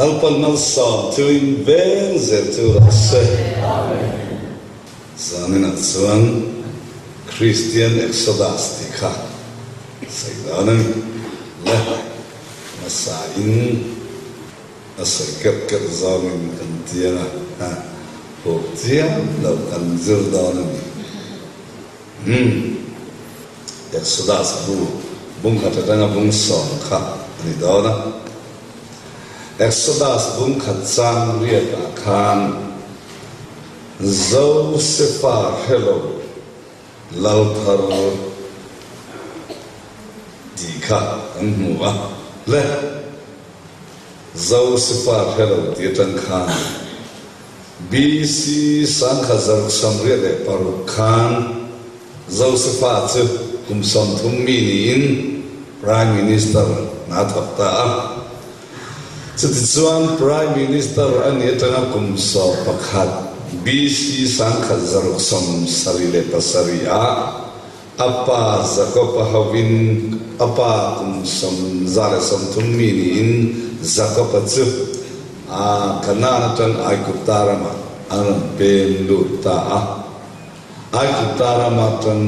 Lalpan malsawm chuin veng zel chu rawh se. Zaninah chuan Kristian Exodus tih kha sawi dawn a ni. Le hmasa in a sawi kerh kerh zawngin kan tiang a, huk chiam loh kan zir dawn a ni. Umm. Exodus bu bung khat atanga bung sawm kha a ni dawn a. Exodus bung khat chang riatah khan Josefa hrelo lal thar tih kha kan hmu a. Le, Josefa hrelo tih atang khan BC 1986 khan Josefa chu kum 30 mi niin Prime Minister hna thawk ta a. Chutichuan Prime Minister a nih atanga kum 11 BC 1977 ah A pa Jakob-a hovin a pa kum 130 mi niin Jakob-a chu a Kanaan atang Aigupta ramah an rawn pem lut ta a. Aigupta ram atang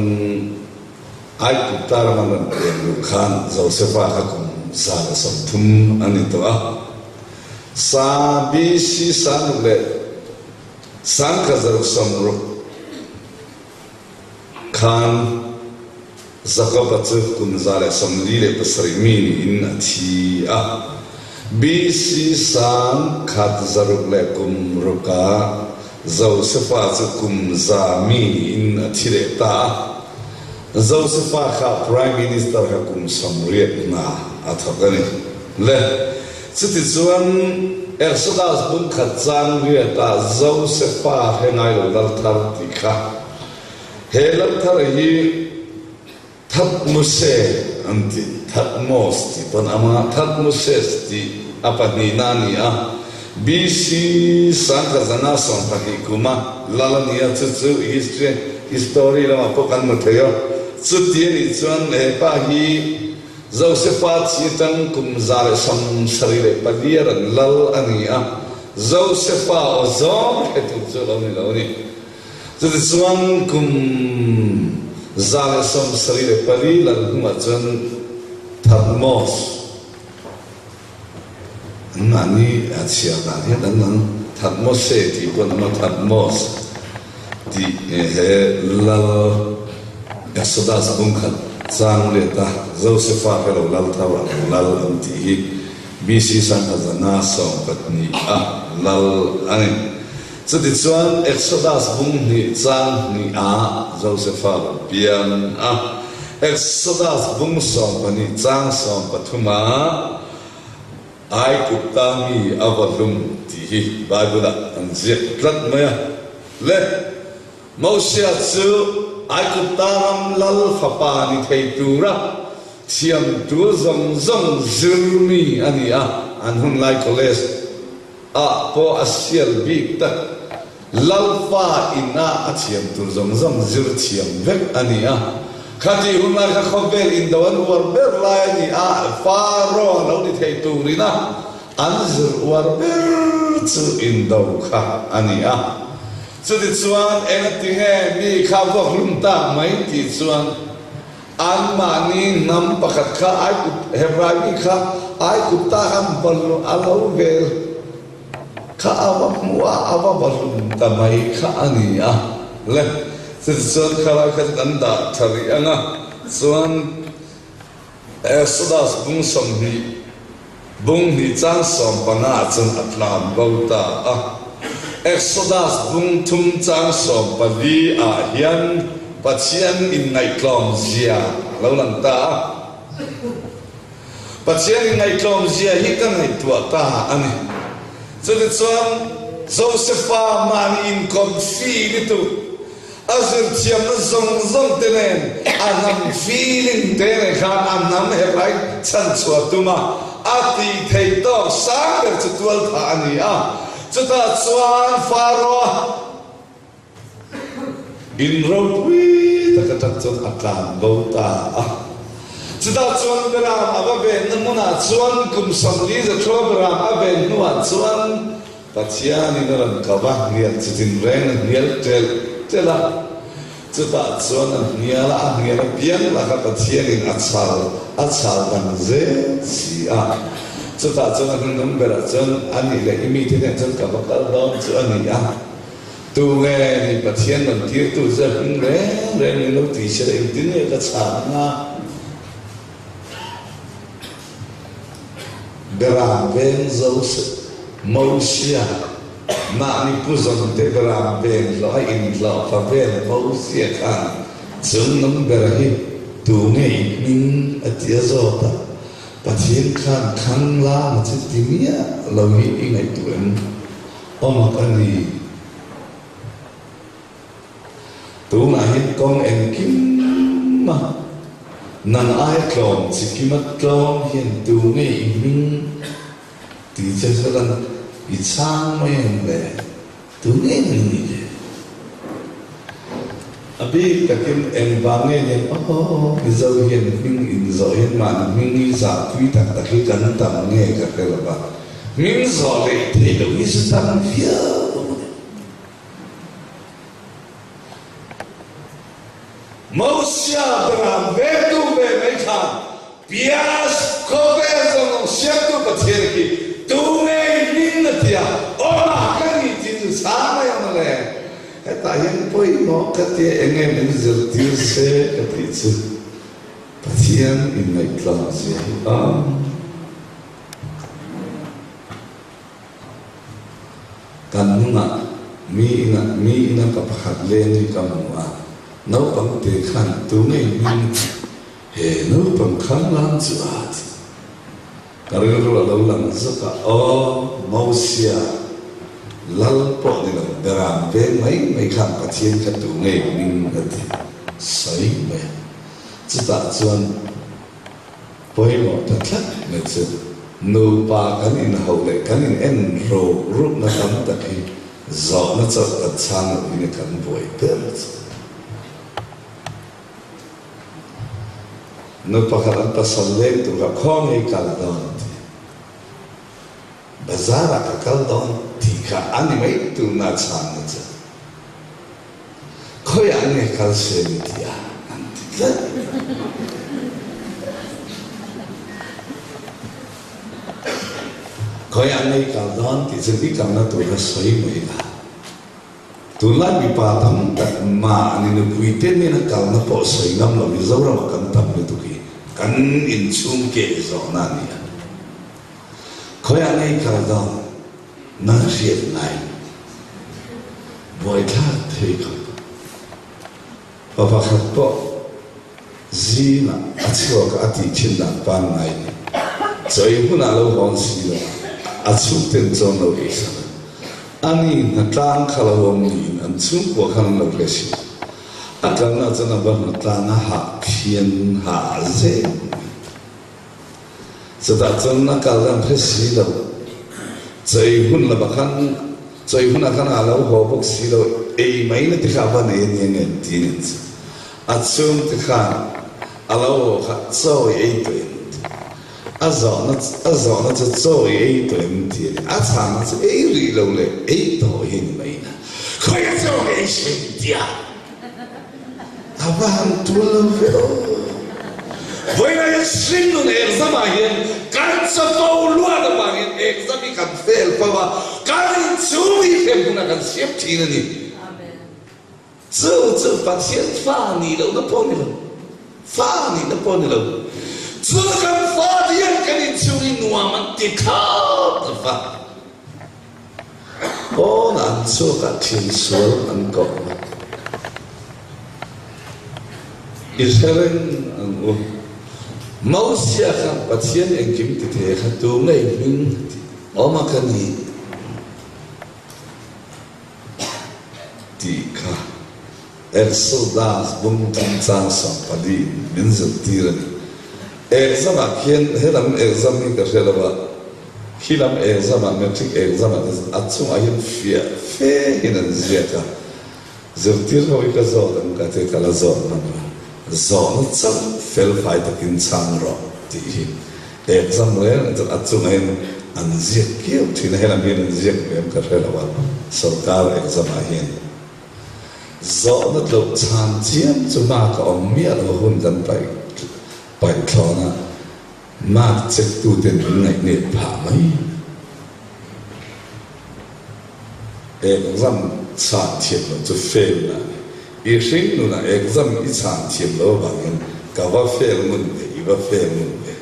Aigupta ram an rawn pem luh khan Josefa kha kum 130 a ni tawh a. Sa BC sangruk leh 1960 Khan Jakob-a chu kum 147 mi niin a thi a. BC 1606 ah Josefa chu kum 100 mi niin a thi leh ta a. Josefa kha Prime Minister kha kum 80 hna a thawk a ni. Le, chutichuan Exodus bung khat chang riatah Josefa hre ngai lo lal thar tih kha He lamthar hi Thatmuse an ti, Thatmos tih pawn a hmang a, Thatmuses tih a pahnihna a ni a. BC 1912 kuma lal a ni a, chu chu history, history lamah pawh kan hmu thei a. Chuti a nih chuan he pa hi Josefa chi atang kum 174 a rawn lal a ni a, Josefa aw zawng hretu chu a lo ni lo a ni. Chutichuan kum 174 lal hnuah chuan Thutmose anmahni a chhiar dan hian an ang Thutmose tih pawh an awm a, Thutmose tih he lal Exodus bung khat chang let a Josefa kha lo lal thar a lo lal an tih hi BC 1912 a lal a ni. Chutichuan, Exodus bung hnih chang hnih ah Josefa lo piang a. Exodus bung 12 chang 13 ah Aigupta mi a va hlum tih hi Bible ah an ziak tlat mai a. Le, Mosia chu Aigupta ram lal fapa ni thei tura thiamtu zawng zawng zir mi a ni a, an hunlai college Ah pawh a sial bik tak. Lalpa ina a thiam tur zawng zawng zir thiam vek a ni a. Khati hun lai kha khawvel indo an uar ber lai a ni a, Pharaoh a lo ni thei turin a an zir uar ber chu indo kha a ni a. Chutichuan engatinge mi kha vuak hlum tak mai tih chuan Anmahni hnam pakhat kha Aikup, Hebrai mi kha Aikupta khan balu a lo vel kha a va hmu a, a va bahlum ta mai kha a ni a. Le, chutichuan khalai kha chu kan dah tha rih ang a, chuan Exodus bung 20, Bung hnih chang 15 ah cun a tlan bo ta a. Exodus bung thum chang 14 ah hin Pathian in ngaihtlawm zia a lo lang ta a. Pathian in ngaihtlawm zia hi ka ngaihtuah ta a ni. Cuticun Josefa mah nih in confi lutuk. A zirthiamna zawng zawng te nen a hnam feeling te nen khan a hnam Hebrai chhanchhuah tum a, a tih theih tawk sang ber chu tualthah a ni a. Chutah chuan Pharaoh-a in ropui tak atang chuan a tlan bo ta a. Chutah chuan Beram a va venna hmunah chuan kum 40 zathua Beram a ven hnuah chuan Pathianin a rawn ko va, hnial chitin reng a hnial ṭelh ṭelh a. Chutah chuan a hnial a, a hnial apiang laka Pathianin a chhal a chhal dang zel si a. Chutah chuan a hnuhnung berah chuan a nih leh i mite hnenah chuan ka va kal dawn chu a ni a. Tu nge ni Pathian rawn tirtu chu a hming reng reng min lo ti se la engtin nge ka chhah ang a? Beram veng zo Mosia mahni pu zawn te beram veng hlawh a inhlawh fa vel Mosia khan chungnung ber hi tu nge i hming a ti a zawt a, Pathian khan khang lama chu ti miah lo hi i ngaihtuah em? Awm ka ni. Tunah hian kawng engkim a nang aia tlawm chi kima tlawm hian tu nge i hming tih che chuan i chhang mai ang le, tu nge hming ni le? A bik takin engvang nge niang aw Mizo hian hming inzawh hian mahni hming hi zahpui tak tak hi kan tam nge ka hre lo va, hming zawh leh theih loh hi chu tam viau a ni. Mosia beram vengtu ve mai khan Pias khawvel zawng zawng siamtu Pathian khi tu nge i hming a tia awmah ka ni tih chu chhang mai ang le. Hetah hian pawimawh ka tia eng nge min zirtir se ka tih chu Pathian inngaihtlawm zia hi awm. Kan hnungah mi inah mi ina pa pakhat leng hi ka hmu a, naupang te khan tu nge hming he naupang khang lam chu a ti. Ka rilru a lo lang zuk a, Aw, Mosia, Lal pawh ni lo, Beram veng mai mai khan Pathian kha tu ngei hming a ti sawi mai a. Chutah chuan pawimawh ta tlat mai chu nupa kan inhauh leh kan in en ruk rukna tam tak hi zawhna chauh kan chhang loh hi ni kan buai ber chu. Nu pakhat an pasal leng tur kha khaw ngei kal dawn ti. Bazar ah ka kal dawn tih kha a ni mai turna chhanna chu. Khawiah nge kal se ni ti a an ti tlat. Khawiah nge kal dawn tih chu i kalna tur kha sawi mai la. Tunlai mipa tam tak mahni nupui te nena kalna pawh sawi ngam lo Mizoramah kan tam lutuk hi kan inchhung keh zawhna a ni a. Khawiah ngei kal dawn na hriat ngai buaithlak thei khawp. Pa pakhat pawh zingah a chhuak a, a tih thin dan pangngai ni. Chawi hmunah lo hawn si lo a, a chhungten chuan lo eisak a. Ani hnatlang kha lo awm niin an chhungkua khan an lo hle si. A kalna chuan a va hnatlang a hah phian hah zel mai. Chutah chuan a kal an hre si lo. Chawi hun lamah khan, chawi hunah khan a lo haw bawk si lo, ei mai na ti kha a va nei a nia nge an ti nen chu. A chhungte khan a lo haw kha chaw i ei tawh em ti. A zawhna, a zawhna chu chaw i ei tawh em ti a ni. A chhangna chu ei rih lo leh ei tawh hi ni mai na. Khawiah chaw ka ei se in ti a. A va han tul lo ve aw. Vawiinah hian hringnun exam ah hian kan chapo luat avangin exam hi kan fail fo a, kan inchhung hi hrem hunah kan siam thin a ni. Chu chu Pathian fa nih lohna pawh ni lo, fa nihna pawh ni lo. Chu kan fa hian kan inchhung hi nuam an ti thlawt lo va. Pawnah an chhuak a, thil sual an koh a. I hre reng ang u. Mosia khan Pathian engkim ti thei kha tu ngei hming tih awm a ka ni tih kha Exodus bung chungchang 14 in min zirtir a ni. Exam ah khian helam exam hi ka hre lo a, khi lam exam ah matric exam ah te a chungah hian fiah fe hian an ziak a, zirtir ho hi ka zawt ang ka ti ka la zawt hman lo. Zawhna chauh felfai takin chhang rawh tih hi exam reng chuan a chungah hian an ziak kiau thin a, helam hian an ziak ve em ka hre lo a, sorkar exam ah hian zawhna tloh chhan chiam chu mark a awm miah lo hun kan paih paih thlawn a, mark check tu ten min ngaihnep phah mai. Exam chhan thiam loh chu fail na a ni. I hring nunah exam i chhan thiam loh avangin ka va fail ngun ve, i va fail ngun ve.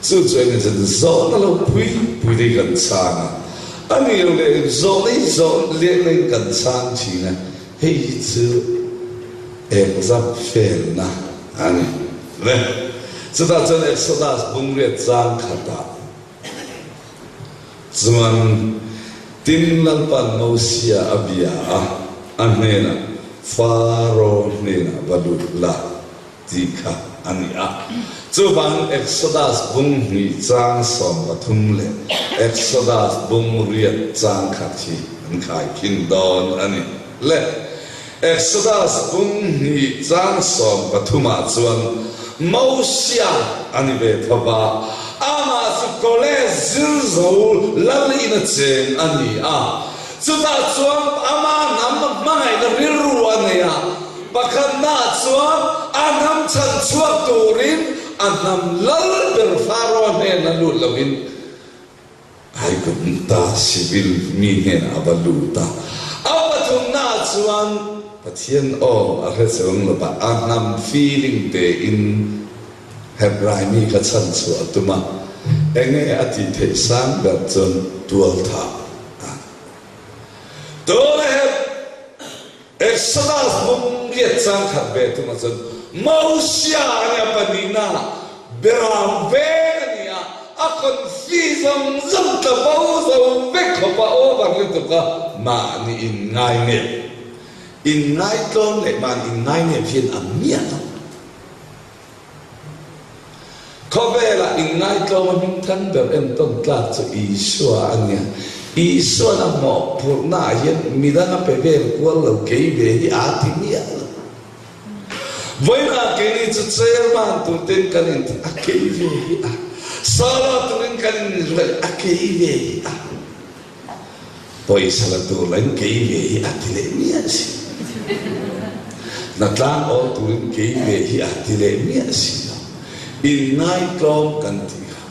Chu chu engin zan zawhna lo pui pui te hi kan chhang a, a ni lo leh zawhna hi zawh lehna in kan chhang thin a, hei hi chu exam fail na a ni. Le chutah chuan Exodus bungriat chang khatah Chuan tin Lalpa'n Mosia a bia a, a hnenah, Faro hnenah va lut la, tih kha a ni a. Chuvangin Exodus bung hnih chang 13 leh Exodus bung riat chang khat hi an khaikhin dawn a ni. Le Exodus bung hnih chang 13 ah chuan Mosia a ni ve tho va, amah chu college zir zo lal in a cheng a ni a. Chutah chuan ama hnam hmangaihna rilru a nei a, pakhatnaah chuan a hnam chhan chhuak turin a hnam lal ber Pharaoh hnena lut lovin, Aigupta civil mi hnenah a va lut a, a pathumnaah chuan Pathian aw a hre chuang lo va, a hnam feeling tein Hebrai mi kha chhan chhuah a tum a, enge a tih theih sang ber chuan tualthah a tun a Heb. Exodus bung riat chang khat ve thung ah cun Mosia a nih a pahnihnak ah Beram veng a ni a, a confi zongzong tla bo zo vek khawp a over lutuk a mahni in ngainep in ngaitlawm leh mahni in ngainep hian a miah lo. Khawvelah inngaitlawm a hmingthan ber entawn tlak chu Isua a nia. Isua'n a mawhphurhnaah hian midang a pe vel kual lo, kei ve hi aa ti miah lo. Vawiinah keini chu chairman turtein kan inti a, kei ve hi a. Sala turin kan inruai a, kei ve hi a. Pawisa la tur lain kei ve hi a ti leh miah si. Hnatlang awl turin kei ve hi a ti leh miah si lo. Inngaitlawm kan ti kha.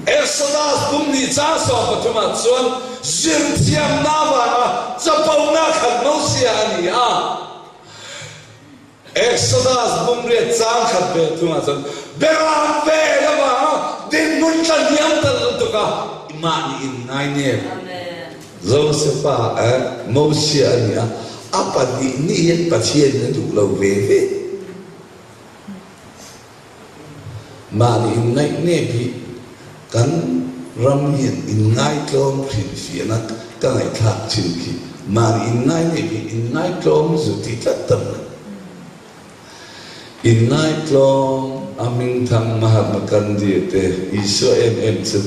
Exodus kum hnih chang 13 ah chuan zirthiamna avanga chapona khat Mosia a ni a. Exodus bumriat chang khat ve thungah chuan Beram ve avanga dinhmun tla hniam tal lutuk a mahni in ngainep Josefa eh Mosia a ni a, a pahnih nih hian Pathian in a duh lo ve ve. Mahni in ngaihnep hi kan ram hian in ngaitlawm hrilhfiahna ka ngaihthlak thin khi mahni in ngainep hi in ngaitlawm zu ti tlat ta mai. In ngaitlawm a hmingthang Mahatma Gandhi te Isua em em chu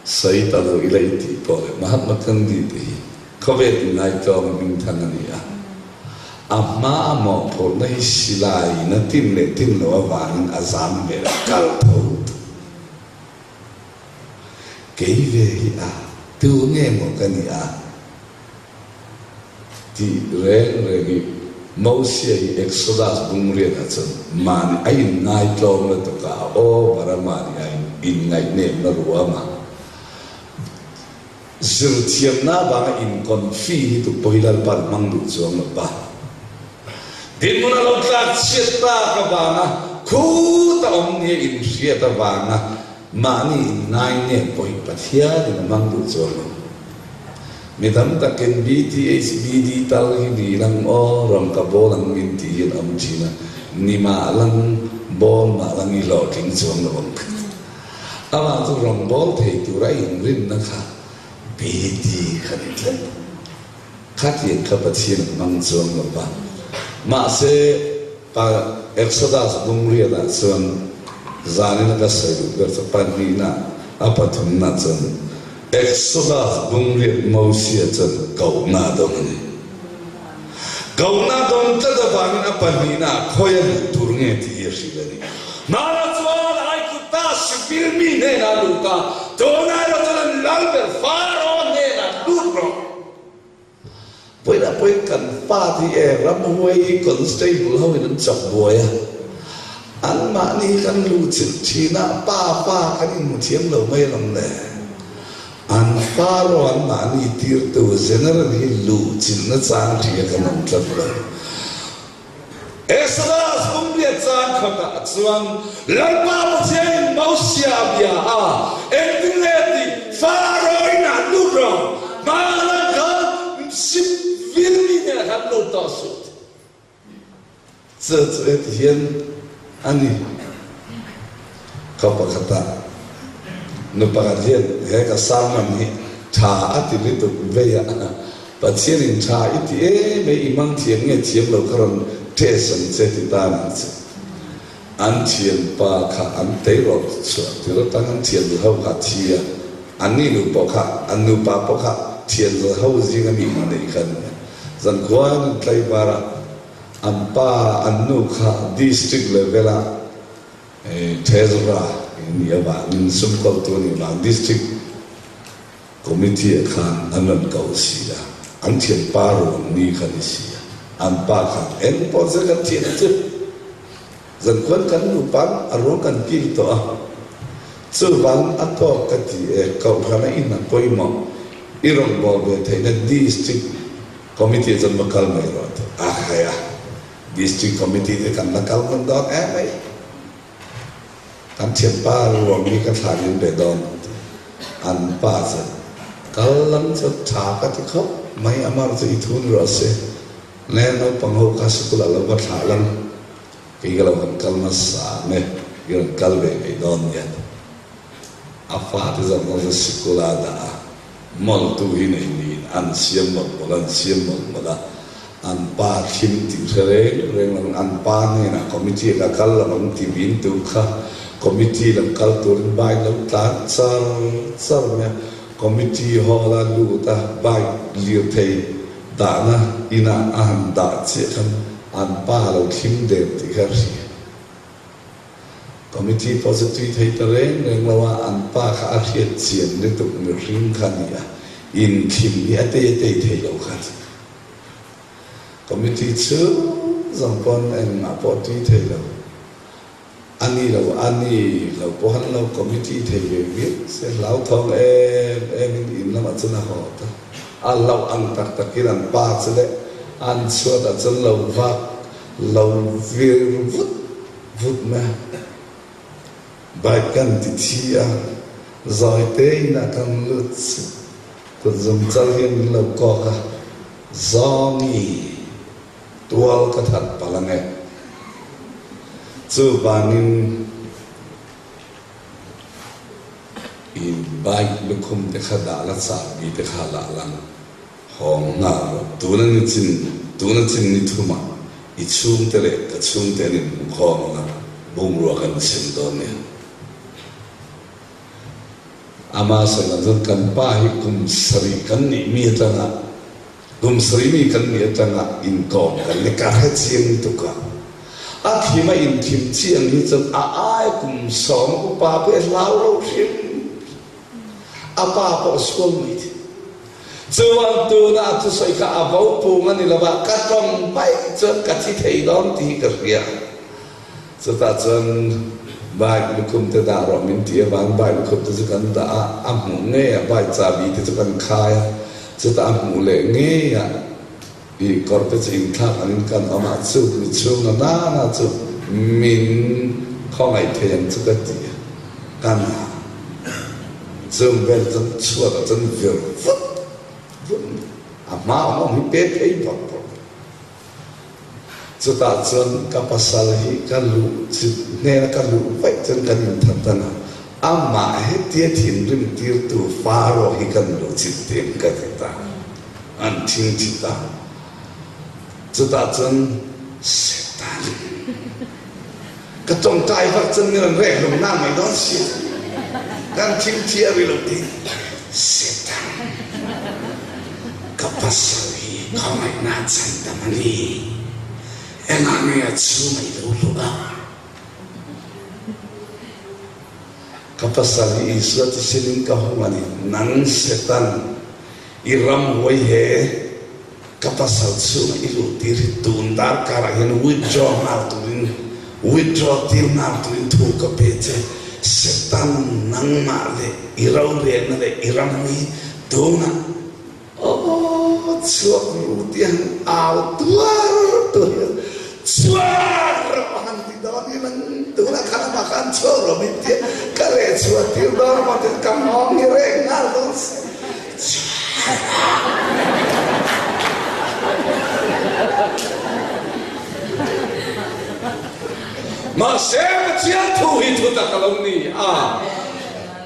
Sawi ta lo ila i tih pawh leh Mahatma Gandhi te hi khawvel inngaihtlawm a hmingthang a ni a. A hma a mawhphurhna hi silai in a tin leh tin loh avangin a zam hmel a kal tho ta. Kei ve hi a tu nge maw ka nih a? Tih reng reng hi Mosia hi Exodus bung riatah chuan mahni a inngaitlawm lutuk a, a over a, mahni a inngaihnepna ruama zirthiamna avanga inconfi hi tuk pawh hi Lalpa'n hmang duh chuang lo va. Dinhmun a lo tlak chhiat tak avanga khuta awm nia inhriat avanga Mahni inngainep pawh hi Pathianin a hmang duh chuang lo. Mi tam takin BTHBD tal hi ni lang aw, ram ka bawl ang min tih hian awm thin a, ni mah lang, bawl mah lang i hlawhtling chuang lo ang. Amah chu rawngbawl thei tura inrinna kha BD kha ni tlat. Khatiang kha Pathian a hmang chuang lo va. Mahse, pa Exodus bung riatah chuan zanin a ka sawi duh ber chu pahnihna, a pathumna chuan Exodus bung riat Mosia chuan kohna a dawng a ni. Kohna dawn tlat avangin a pahnihnaah khawi a luh tur nge tih hi a hrilh a ni. Hmana chuan Aigupta sivil mi hnenah a lut a, tunah erawh chuan an lal ber Pharaoh hnenah lut rawh. Vawilah pawhin kan pa te hi e ramhuai hi constable ho in an chak buai a, anmahni hi kan luh chilh thin a, pa pa kan inhmu thiam lo mai alawm le. An Pharaoh anmahni tirtu general hi luh chilhna chang hria kan awm tlat lo. Exodus pumriat caan khat ah chuan Lalpa Pathian in Mosia a bia a, Engtin nge tih Pharaoh in ah lut rawh, hmalam khan civil mi hnenah khan lut tawh suh ti. Chu chu heti hian a ni. Khaw pakhat ah nu pakhat hian he ka sermon hi tha a ti lutuk vei a, Pathian in tha i ti em e, i hmang thiam nge thiam lo ka rawn test ang che ti ta nih chu. An thianpa kha an teirawt chhuah tir atang an thian ho kha a thi a, an ni nu pawh kha, an nupa pawh kha thian ho zinga mi innei kha an ni a. Zankhua an intlaivar a, an pa an nu kha district level ah treasurer nih avangin sumkawltu a nih vang district Committee ah khan an rawn ko si a, an thianpa ruang ni kha ni si a, an pa khan eng pawh chu kan thian chu zankhuan kan nupan a ruang kan kil tawh a, chuvang a tawk ka ti e, kohhrana i hna pawimawh i rawn bawl ve theihna District Committee ah chuan va kal mai rawh a ti a, hei a District Committee te kan la kal hman dawn em mai. Kan thianpa ruang hi ka thlan in pe dawn ti. An pa chu kal lam chu tha ka ti khawp mai amar chu i thun rawh se. Nge naupang ho kha sikul ah lo va thlah lang kei ka lo han kal nasa ang e i rawn kal ve ngei dawn nia. A fate zawng zawng chu sikul ah a dah a. Mawltu hi nei niin an siam mawlh mawlh a, an siam mawlh mawlh a, an pa thim tih hre reng reng lo in an pa hnenah committee ka kal lo ang ti vin tu kha committee lam kal turin bike lo tlan char char mai a, committee hall a lut a bike lirthei dahna inah a han dah chiah khan an pa lo thlim der tih kha a hria. Committee pawh chu tui thei ta reng reng lo a, an pa kha a hriat chian lutuk mihring kha a ni a, inthlim hi a tei a tei thei lo kha a ti. Committee chu zawng pawn engmah pawh tui thei lo, a ni lo, a ni lo pawh han lo committee thei ve viau se hlauthawng em em in in lamah chuan a haw ta. A hlauh ang tak takin an pa chu leh an chhuatah chuan lo vak lo vir vut vut mai a. Bike kan ti thi a, zawi tein a kan lut chu kut zum chal hian min lo kawk a, Zawngi, tual ka that palh ange. Chuvangin i bike lukhum te kha dah la chahbi te kha lah lang. Hawng nghal rawh. Tuna ni chin, tuna chin ni thumah i chhungte leh ka chhungte an inhmu khawm ang a, bungrua kan sem dawn nia. Ama sawi dan chuan kan pa hi kum sarih kan nih mi atanga, kum sarih mi kan nih atanga inkawm kan ni ka hre chiang lutuk a. A thim a inthim chiang hi chuan a ai kum sawm upa pawh hi a hlau lo hrim. A pa pawh sual mai thei. Chuan tuna a thusawi kha a vo pung a ni lo va, ka tawng mai chuan ka thi thei dawn tih hi ka hria. Chutah chuan bike lukhum te dah rawh min ti avang bike lukhum te chu kan dah a, a hmuh ngei a bike chahbi te chu kan khai a, chutah a hmuh leh ngei a I kawr te chu inthlak angin kan awm a, chu mi chhung na nana chu min khawngaih thei ang chu ka ti a, ka na. Chung vel chuan chhuat ah chuan vir vut vut mai, a hma awm awm hi pe phei bawrh bawrh mai. Chutah chuan ka pasal hi ka luh chi hnena ka luh vaih chuan kan inthat a na, amah hetia thinrim tirtu Faro hi kan luh chilh tih ang ka ti ta. An thingthi ta. Chutah cun Satan ka tawngtai vak cun min an rek lung na ngei dawn si. Kan thingthi a ri lo ti. Satan ka pasal hi khawngaih. Hmangaihna chhandam a ni. Engah nge a chhung a i lo luh a? Ka pasal hi Isua thisen in ka hung a ni. Nang Satan, i ramhuai he ka pasal chhunga i luh tir hi tun darkar ah hian withdraw nghal turin, withdraw tir nghal turin thu ka pe che. Satan, nangmah leh i rorelna leh i ramhui tunah Aw chhuak ru tih han au tuar tuar hian chhuak rawh a han ti dawn hi lang tunah khan amah khan chhuak rawh min tia ka leh chhuah tir dawn emaw tiin ka nghawng hi reng nghal dawn si chhuak rawh. Mahse Pathian thu hi thutak a lo ni a.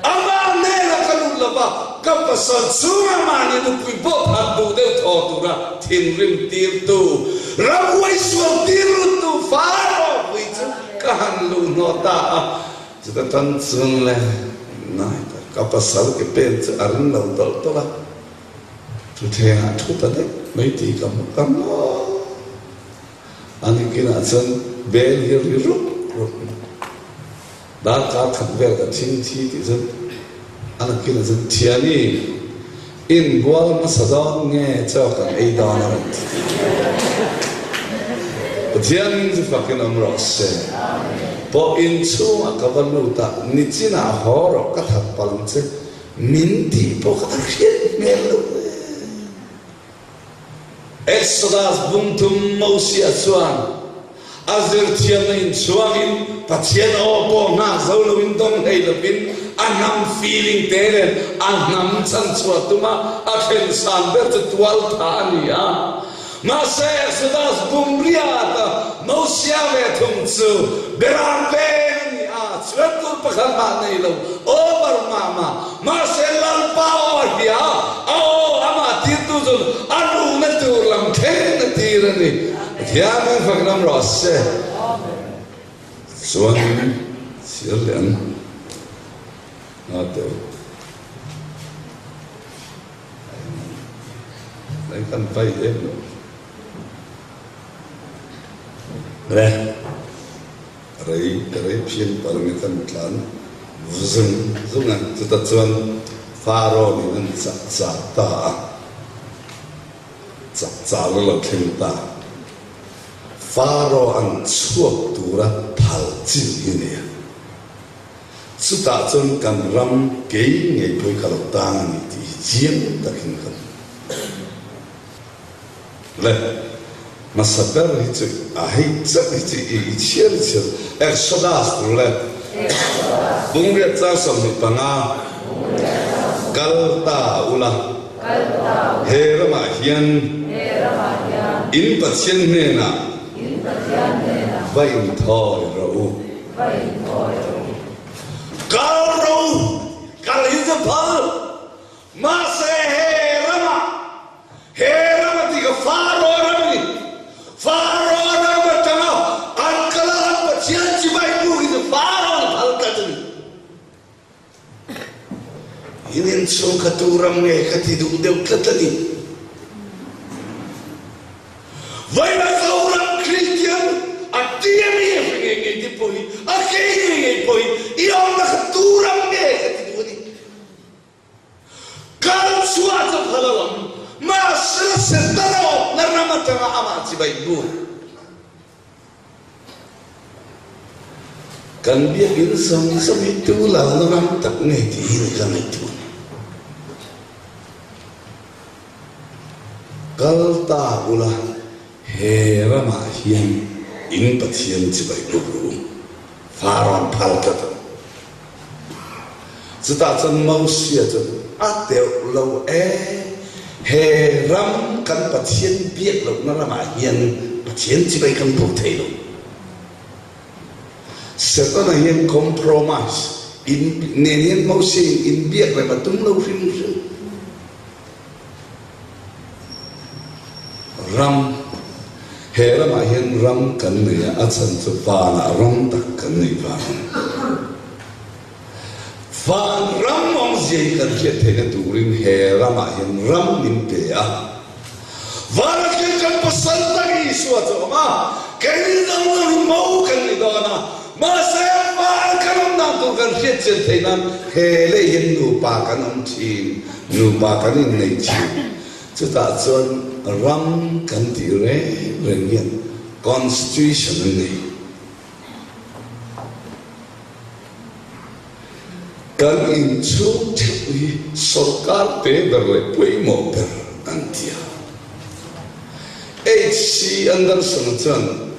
Amah hnenah ka lut lo va, ka pasal chungah mahni nupui pawh phat duh deuh thaw tura thinrim tirtu, ramhuai sual tir luttu Faro pui chu ka han luh hnawh ta a. Chuta tan chuan le ngai tak, ka pasal ke pen chu a ring lo tawlh tawlh a, thutthlengah thu ta daih mai tih ka hmu ta maw. A nikinah chuan bel hi ri rup rup mai. Darkar khat vel ka thing thi tih chuan a nakin ah chuan Thiani inbual hmasa dawn nge chaw kan ei dawn a rawn ti. Pathian chu fakin awm rawh se. Pawh inchhungah ka va lut a, nichinah haw rawh ka that palh ang che min tih pawh kha a hriat hmel loh e. Exodus bungthum Mosia chuan a zirthiamna inchhuangin Pathian aw pawh nghak zo loin dawng hlei lovin a hnam feeling te nen a hnam chhanchhuah tuma a thlen san ber chu tualtha a ni a. Mahse Exodus bung riata Mosia ve thung chu beram veng a ni a, chhuat tur pakhat mah nei lo, over mah mah. Mahse Lalpa aw a hria a, a aw amah tirtu chuan a luhna tur lam thleng a tir a ni. Pathian min fak lam rawh se. Chuanin chhiar leh ang nga teh u. Tlai kan pai em lo. Le. Rei ka rei phian palh nge kan tlan zung zung a, chutah chuan Pharaoh nen an chak char ta a, chak char a lo thleng ta. Pharaoh an chhuak tura phal chin hi a ni a, chutah chuan kan ram kei ngei pawh hi ka lo tang a ni tih hi chiang takin ka hmu. Le, hmasa ber hi chu a hei chauh hi chu i chhiar chhiar Exodus tur le Bungriat chang 25 kal ta ula he ramah hian in Pathian hnenah va inthawi rawh u. Kal rawh u, kal hi chu phal mahse he ramah He ram a ti kha Pharaoh ram a ni. Pharaoh ram atanga an kal a, an Pathian chibai buk hi chu Pharaoh an phal tlat a ni. In inchhung kha tu ram nge ka ti duh deuh tlat a ni. Vawiin Zoram Kristian a tia mi a hre ngei ngei te pawh hi, a kei ngei ngei pawh hi i awmna kha tu ram nge ka ti duh a ni. Kal chhuah chu phal lo ang, mahse Setana awpna ram atanga amah chibai buk. Kan biakinn zawng zawng hi tu lalna ram tak nge tih hi ni ka ngaihtuah ni. Kal ta ula he ramah hian in Pathian chibai buk ru, Pharaoh phal tlat ang. Chutah chuan Mosia chuan, A teuh lo e, he ram kan Pathian biak lohna ramah hian Pathian chibai kan buk thei lo. Setana hian compromise in nen hian Mosia in inbiak rem a tum lo hrim hrim. Ram, He ramah hian ram kan nei a, a chhan chu vanah ram tak kan nei vang a ni. Van ram awmzia hi kan hriat theihna turin he ramah hian ram min pe a. Vana thil kan pasal tak Isua chu a awm a, keini zawng zawng hi mo kan ni dawn a, mahse van kan awm dan tur kan hriat chian theih nan he lei hian nupa kan awm thin, nupa kan innei thin. Chutah chuan ram kan tih reng reng hian Constitution a nei. Kan inchhung theuh hi sorkar te ber leh pawimawh ber an ti a. HC Anderson-a chuan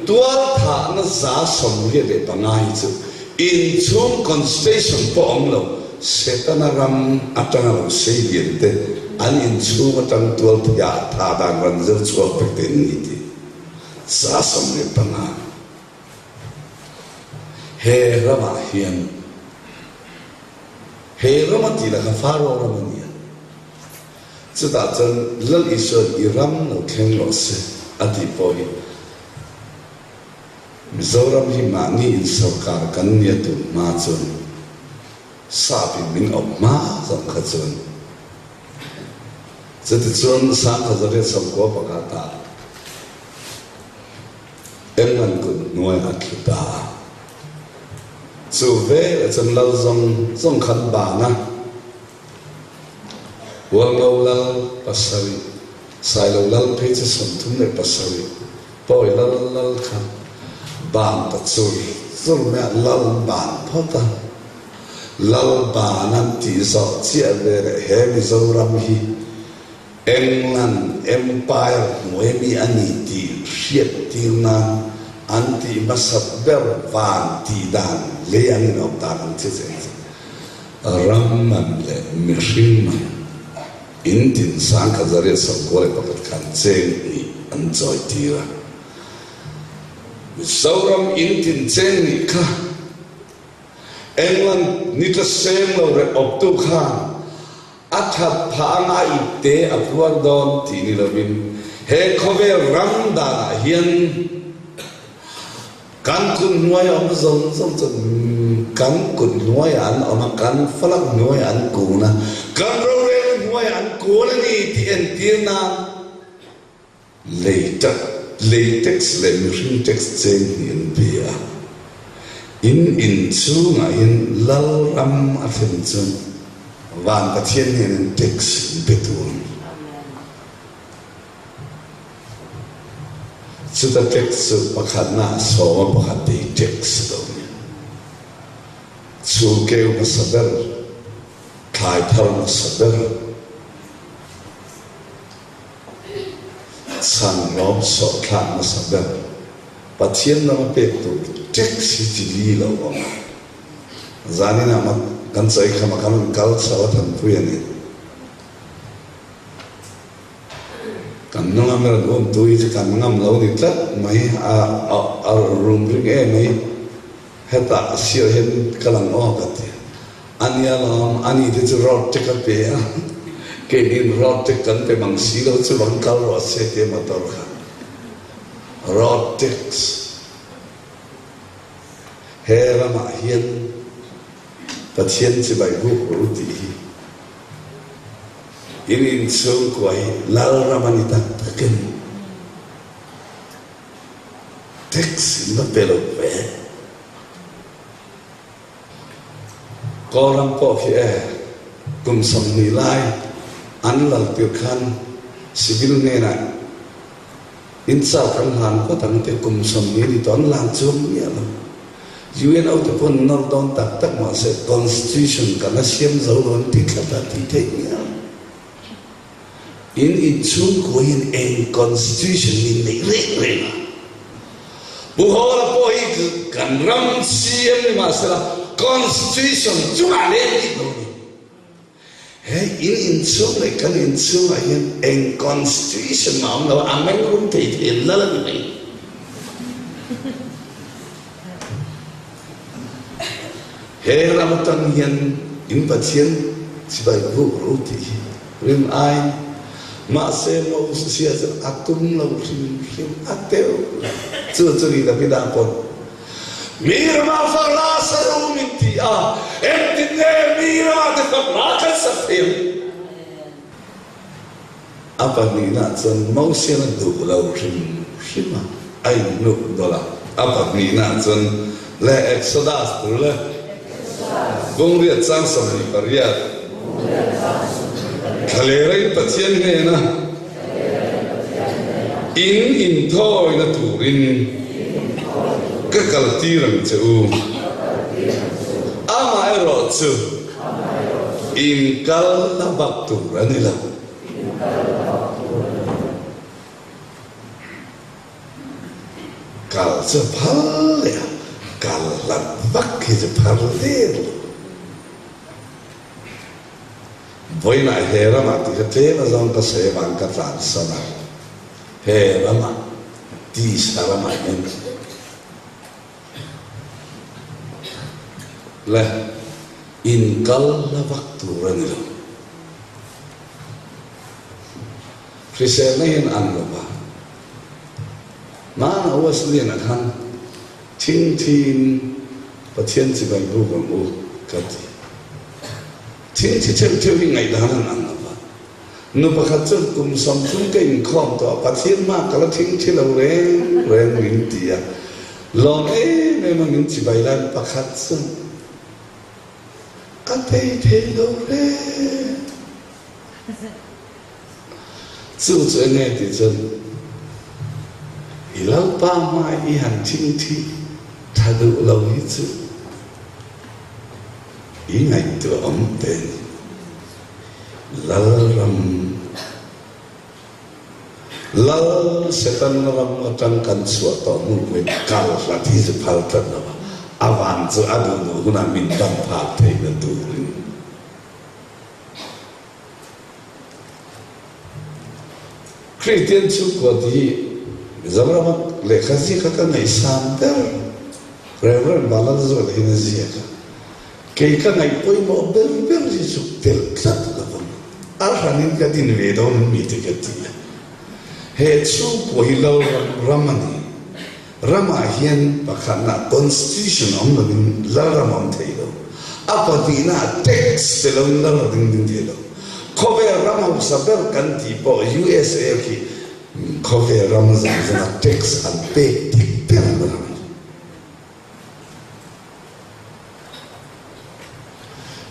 tualthahna 135 hi chu inchhung constitution pawh awm lo, Setana ram atanga lo sei lian te an inchhung atang tualtheiah tha dan rawn zir chhuak vek te an ni tih 115. He ramah hian, he ram a tih lakah Faro ram a ni a, chutah chuan Lal Isua'n i ram lo thleng rawh se a tih pawh hi Mizoram hi mahni insawrkar kan nia tur hma chuan sap in min awp hma zawng kha chuan chutichuan Sangkhazariat sawmkua pakhatah England kut hnuai a thlu ta a. Chu velah chuan lal zawng zawng khan ban a, Hualngo lal pasarih, Sailo lal phei chu 37, Pawi lal lal kha ban ta chur chur mai a, lal ban phawt a. Lal ban an tih zawh chiah veleh he Mizoram hi England Empire hnuai mi a ni tih hriattir nan an tih hmasat ber van tih dan lei an inawp dan ang chi zel chu ram man leh mihring man in tin 1921 khan cheng hnih an chawi tir a. Mizoram in tin cheng hnih kha England ni tla seng lo reh awptu khan A that phah anga a ip te a phuar dawn tih ni lovin he khawvel ram danah hian kan kut hnuaia awm zawng zawng chu kan kut hnuaiah an awm a, kan falak hnuaiah an kun a, kan rorelna hnuaiah an kun a ni tih entir nan Lei tak, lei tax leh mihring tax cheng hi an pe a. In in chhungah hian lal ram a thlen chuan van Pathian hnenah in tax in pe tur a ni. Chuta tax chu pakhatna a sawm a, pakhat te hi tax lo a ni. Chhungkeu hmasa ber, thlai thar hmasa ber. Chhan lawm sawh thlak hmasa ber Pathian lama pek tur tax hi chi li lo awm a. Zanin ah kan chawi kham a kan rawn kal chho a thanpui a ni. Kan hnung a mi rawn um tu hi chu kan ngam lo ni tlat mai a a rum ring em mai. Hetah sir hian ka lang aw ka ti. A nia lawm, ani te chu road te ka pe a, keinin road te kan pe mang si lo chu bang kal rawh se tia motor kha. Road tax he ramah hian Pathian chibai buk rawh u tih hi in inchhungkua hi Lalram a ni tak tak em? Tax in va pe lo ve. Kawlram pawh khi e, kum 20 lai an lal tir khan civil hnenah in char kan hlan phawt ang te kum 20 ni tawh an lan chuang miah lo. UNO te pawh an nawr dawn tak tak mahse constitution kan la siam zo lo an ti tlat a tih theih miah lo. In inchhungkua hian eng constitution min neih reng reng a? Pu Hawla pawh hi kan ram CM ni mahsela constitution chungah leng bik lo a ni. He in inchhung leh kan inchhungah hian eng constitution mah a awm lo a, a mengrum thei thei an lal a ni mai. He ram atang hian in Pathian chibai buk ro tih hi rin aiin mahse Mosia chu a tum lo hrim hrim a teuh lo. Chu chu ni Davida pawn mi ramah fak la sa ru min ti a, engtin nge mi ramah te fak la kan sak thei ang? A pahnihnaah chuan Mosian a duh lo hrim hrim a, a inhnuk dawlh a. A pahnihnaah chuan le Exodus tur le Bungriat chang 28 Thlalerain Pathian hnena in inthawina turin ka kaltir ang che u. Amaherawhchu in kal la bak tur a ni lo. Kal chu phal leh a, kal hlat vak hi chu phal der lo. Vawiinah he ramah tih kha tlem azawng ka sawi avang ka tlansan a, he ramah, tisa ramah hian Le, in kal la vak tur a ni lo. Hriselna hian an lo va. Hmanah Wesleyan-a khan thingthiin Pathian chibai buk ang u ka ti. Thingthi theuh theuh hi ngaihdan an ang lo va. Nu pakhat chuan kum 30 ka inkhawm tawh a, Pathian hma ka la thingthi lo reng reng min ti a. Lawm em em a min chibai lai pakhat chuan ka thei thei lo reng. Chu chu enge tih chuan i Lalpa hma i han thingthi tha duh lo hi chu i ngaihtuah awm te a ni. Lalram, Lal Satan ram atang kan chhuah tawh hnu pawhin kal hlat hi chu phal tlat lo a, a van chu a duh duh hunah min ban phak theihna turin. Kristian chhungkua tih hi Mizorama lehkha ziaka ka ngaihsan ber Rev. Vanlalzuala hian a ziak a. Kei ka ngaih pawimawh ber ber hi chu tel tlat lo vang. A hranin ka din ve dawn an mi te ka ti a. He chhungkua hi Lalram ram a ni. Ramah hian pakhatna Constitution awm lovin Lalram a awm thei lo. A pahnihna tax pe lovin Lalram a ding thei lo. Khawvel ram hausa ber kan tih pawh USA khi khawvel ram zawng zawnga tax an pek dik ber ram a ni.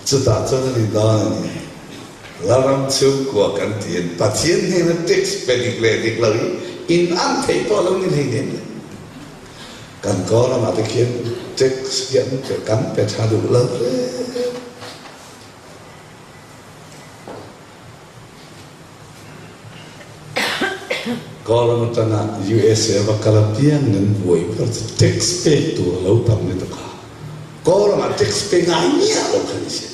Chutah chuan a ni dawn a ni. Lalram chhungkua kan tiin Pathian hnena tax pe dik leh dik lo hi in an theih pawh lo ni hleinem le. Kan Kawlramah te khian tax hi an pe kan pe tha duh lo hle. Kawlram atanga USA va kal apiang an buai ber chu tax pek tur a lo tam lutuk a, Kawlramah tax pe ngai miah lo kha ni se.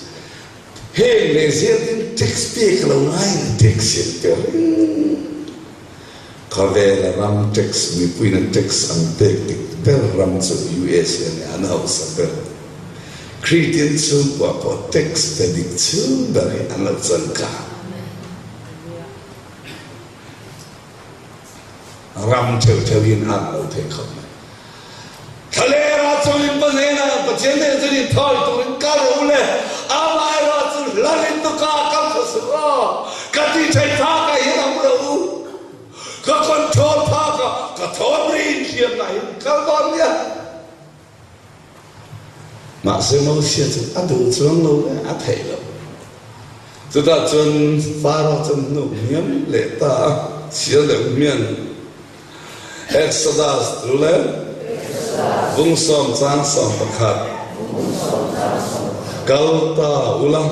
Heng leh zel tin tax pek a lo ngai a ni, tax hi an pe reng. Khawvela ram tax mipuiin a tax an pek dik ber ram chu USA a ni, an hausa ber. Kristian chhungkua pawh tax pe dik chhung ber hi an lo changkang. Ram theuh theuh in an lo thei khawp mai. Thlalera chuan in pa hnenah Pathian hnenah chuan in thawi turin kal rawh u le, amaherawh chu hla in tuka kal tha suh aw, ka ti thei phak ah hian awm rawh u, ka control phak ah ka thawn ri in hliamna hin kal dawn nia. Mahse Mosia chu a duh chuang lo le, a theih lo. Chutah chuan Faro chuan hnuk hniam leh ta a, chhiar leh hmian Exodus tu le Bungsawm chang 11 Kal ta ula,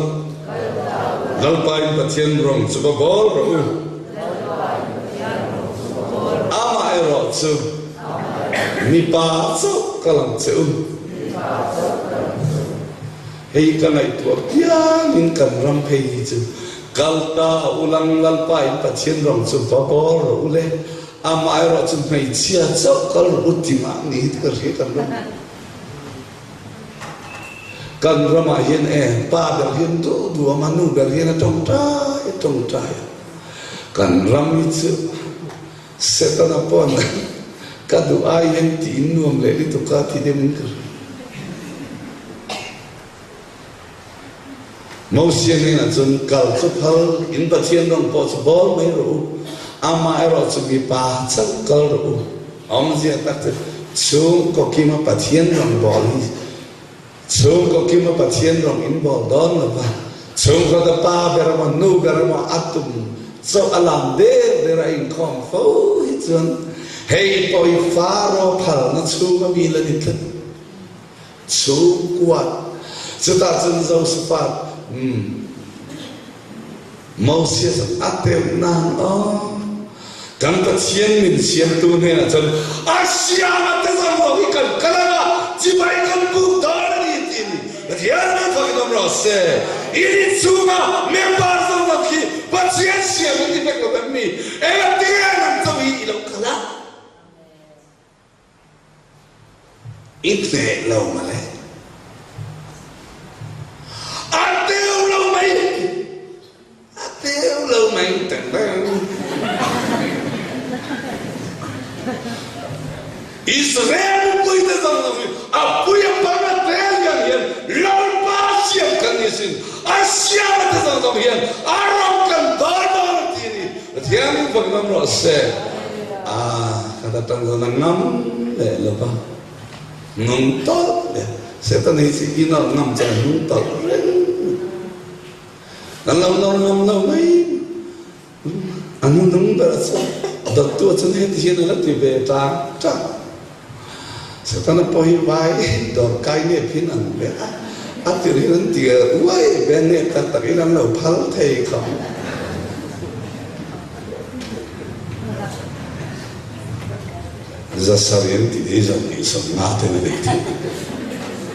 Lalpa in Pathian rawng chu va bawl rawh u. Amaherawh chu Mipa chauh ka lang che u. Hei ka ngaihtuah piangin kan ram phei hi chu kal ta ulang Lalpa in Pathian rawng chu va bawl rawh u le, amaherawh chu hmeichhia chauh kal rawh u ti mahni hi ka hria kan ram. Kan ramah hian e pa ber hian duh duh a, nu ber hian a tawngtai a tawngtai a. Kan ram hi chu Setana pawn ka duh ai hian tiin nuam leh lutuk a ti deuhin ka hria. Mosia hnenah chuan, Kal chu phal, in Pathian rawng pawh chu bawl mai rawh u, amaherawh chu mipa chauh kal rawh u. A awmzia tak chu chhungkaw kima Pathian rawng bawl hi chhungkaw kima Pathian rawng in bawl dawn lo va, chhungkaw ta pa ber emaw nu ber emaw a tum chauh a lam der der a inkhawm fo hi chuan hei pawh hi Faro phalna chhunga mi la ni tlat. Chhungkuat chutah cun Josaphat umm Moses a teuh nan aw kan Pathian min siamtu hnenah cun a siam a te zong zong hi kan kal anga chibai kan buk dawn a ni ti ni Pathian min fak in um rawh seh. Inn in chungah member zong zong khi Pathian siam an ti vek lo em mi engtin an co hi i lo kal a I hneh lo male. A teu lo mai. A teu lo mai teng Israel puite zawng zawng hi a pui a pang a tel hian hian Lalpa siam kan ni sin. A siam a te zawng zawng hian a rawng kan dawn dawn a ti a ni. Pathian in fak ngam rawh se. A khat atang chuan a ngam leh lo va, nung tawlh leh Satan hi chu i nawr ngam chuan a nung tawlh reng. Kan lo nawr ngam lo mai. A nunung ber chu dawttu chuan heti hian a la ti ve tang tang. Setana pawh hi vai dawr kai nep hian an be a, a tir hian an ti uai ve nep tak tak in an lo phal thei khawp. Zasari an tih hi zawng nih sawmnga ten a nei thei.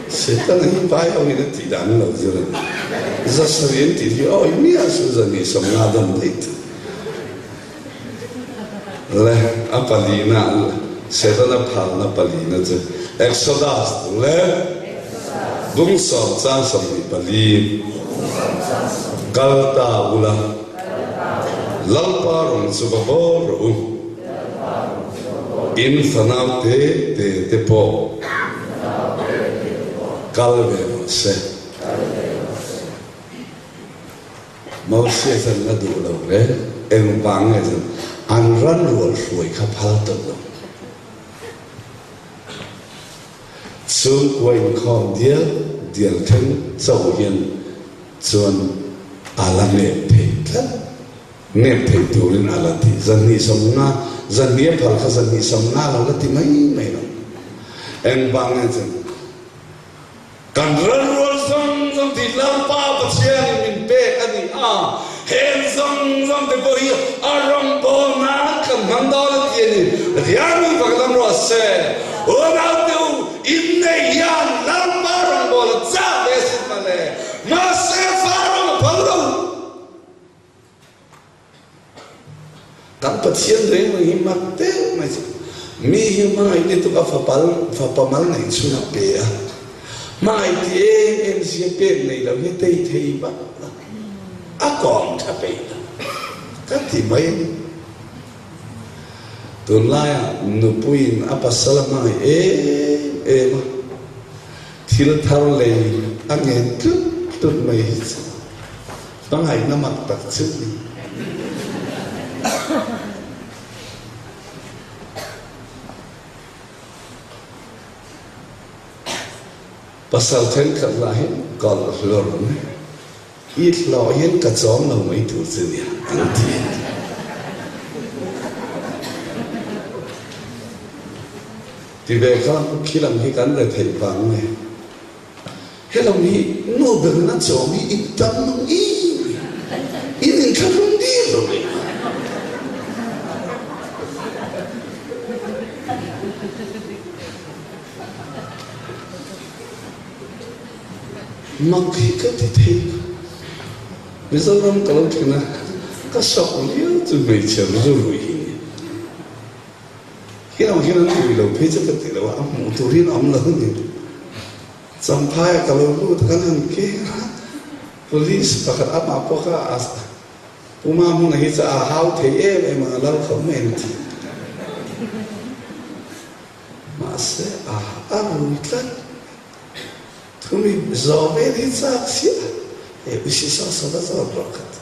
Setana hi vai ho in a tih dan an lo zir a ni. Zasari an tih hi awi miah suh zahnih sawmnga dawn daih thei. Le a palina Setana phalna palina chu Exodus le bung sawm chang 24 kal ta ula Lalpa rawng chu va bawl rawh u in fanau te te te pawh kal ve rawh se. Mosia chuan la duh lo ve, engvang nge chuan an ran rual hruai kha phal tawh lo. Chhungkua inkhawm dial dial thleng cho hian chuan a la nep thei tlat, nep thei turin a la ti. Zanhnih 50, zanhnih a phal kha zanhnih 50 lo la ti mai mai lo. Engvang nge chuan. Kan ral rual zawng zawng tih Lalpa Pathianin min pek a ni a, heng zawng zawng te pawh hi a rawngbâwl nân kan hmang dâwn a ti a ni. Pathian min fak dam rawh se. Unaute u, inneih hian Lalpa rawngbâwl a chak ve asin mawle. Mahse, fa rawng a phal lo. Kan Pathian reng reng hi mak deuh mai chu mi hi hmangaih lutuk a fapal fapa mal neih chhun a pe a, hmangaih ti em em zia pek nei lo hi tei thei vak lo, a kawm tha peih lo ka ti mai a ni. Tunlaiah nupuiin a pasal a hmangaih em em a, thil thar lei a ngen tlut tlut mai hi chu Hmangaihna mak tak chu ni. Pasal thenkhat lah hi kawlh hlawr mai. I hlawh hian ka chawm lo mai tur che nia an ti a ni. Ti ve kha khi lam hi kan retheih vang nge. Helam hi nu berin a chawm hi in tam nung em in inthlahrung dir lo leh nghal. Mak hi ka ti thei lo. Mizoram ka lo thlen a, ka shock viau chu hmeichhe zu rui hi nia. Khi ang hian an rui lo phei chu ka ti lo a, a hmuh tur hian a awm lo a ni. Champhaia ka lo lut kan han keng a, police pakhat amah pawh kha a Puma hmuna hi chu a hau thei em em ang a lal khawp mai an ti. Mahse a a rui tlat. Thumi zawh vel hi chak chiah. He usi saw saw va zawt rawh ka ti.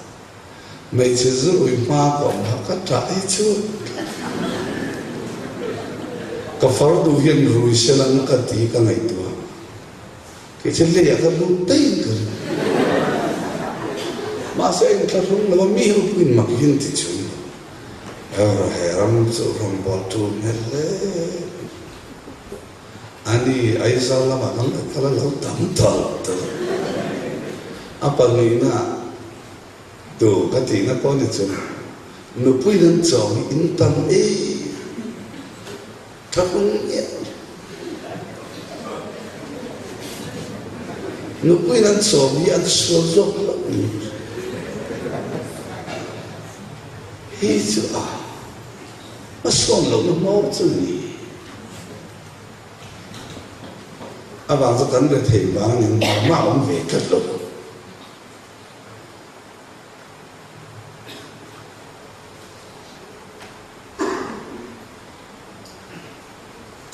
Hmeichhe zu ui hma ka awm kha ka ṭah hi chu ka far duh hian rui se lang ka ti ka ngaihtuah. Kei chu leiah ka lut daih in ka ring. Mahse a inthlahrung lo a, mi ho pawhin mak hian ti chung lo. Erawh he ram chu rawngbâwl ṭul hmel hle mai. Ani Aizawl lamah kan lo kal a lo tam tawlh tawlh. A pahnihna tu ka tihna pawh ni chu nupui nan chawm hi in tam em thlahrung miah lo. Nupui nan chawm hi an sual zawk hlauh ni. Hei chu a hmasawn lohna hmawr chu ni. Avang chu kan rethei vang in Burma awm ve tlat lo.